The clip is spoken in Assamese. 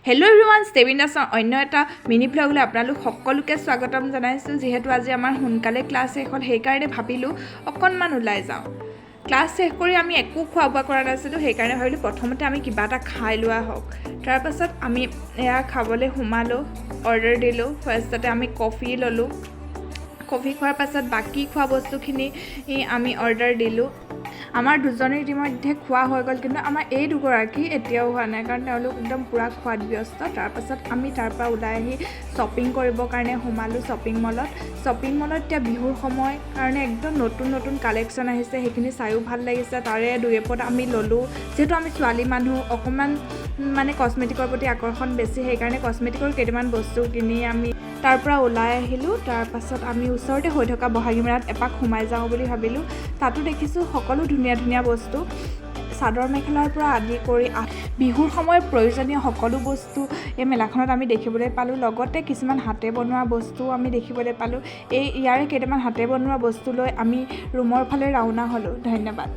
হেল্ল' এভৰিৱান, ষ্টেবিন দাসৰ অন্য এটা মিনি ভ্লগলৈ আপোনালোক সকলোকে স্বাগতম জনাইছোঁ। যিহেতু আজি আমাৰ সোনকালে ক্লাছ শেষ হ'ল, সেইকাৰণে ভাবিলোঁ অকণমান ওলাই যাওঁ। ক্লাছ শেষ কৰি আমি একো খোৱা বোৱা কৰা নাছিলোঁ, সেইকাৰণে ভাবিলোঁ প্ৰথমতে আমি কিবা এটা খাই লোৱা হওক। তাৰপাছত আমি এয়া খাবলৈ সোমালোঁ, অৰ্ডাৰ দিলোঁ। ফাৰ্ষ্টতে আমি কফি ল'লোঁ। কফি খোৱাৰ পাছত বাকী খোৱা বস্তুখিনি আমি অৰ্ডাৰ দিলোঁ। আমাৰ দুজনীৰ ইতিমধ্যে খোৱা হৈ গ'ল, কিন্তু আমাৰ এই দুগৰাকী এতিয়াও হোৱা নাই, কাৰণ তেওঁলোক একদম পূৰা খোৱাত ব্যস্ত। তাৰপাছত আমি তাৰ পৰা ওলাই আহি শ্বপিং কৰিবৰ কাৰণে সোমালোঁ শ্বপিং মলত। শ্বপিং মলত এতিয়া বিহুৰ সময় কাৰণে একদম নতুন নতুন কালেকশ্যন আহিছে, সেইখিনি চায়ো ভাল লাগিছে। তাৰে দুই এপদ আমি ল'লোঁ। যিহেতু আমি ছোৱালী মানুহ, অকণমান মানে কচমেটিকৰ প্ৰতি আকৰ্ষণ বেছি, সেইকাৰণে কচমেটিকৰ কেইটামান বস্তু কিনি আমি তাৰ পৰা ওলাই আহিলোঁ। তাৰপাছত আমি ওচৰতে হৈ থকা বহাগী মেলাত এপাক সোমাই যাওঁ বুলি ভাবিলোঁ। তাতো দেখিছোঁ সকলো ধুনীয়া ধুনীয়া বস্তু, চাদৰ মেখেলাৰ পৰা আদি কৰি বিহুৰ সময়ত প্ৰয়োজনীয় সকলো বস্তু এই মেলাখনত আমি দেখিবলৈ পালোঁ। লগতে কিছুমান হাতে বনোৱা বস্তুও আমি দেখিবলৈ পালোঁ। এই ইয়াৰে কেইটামান হাতে বনোৱা বস্তু লৈ আমি ৰুমৰ ফালে ৰাওনা হ'লোঁ। ধন্যবাদ।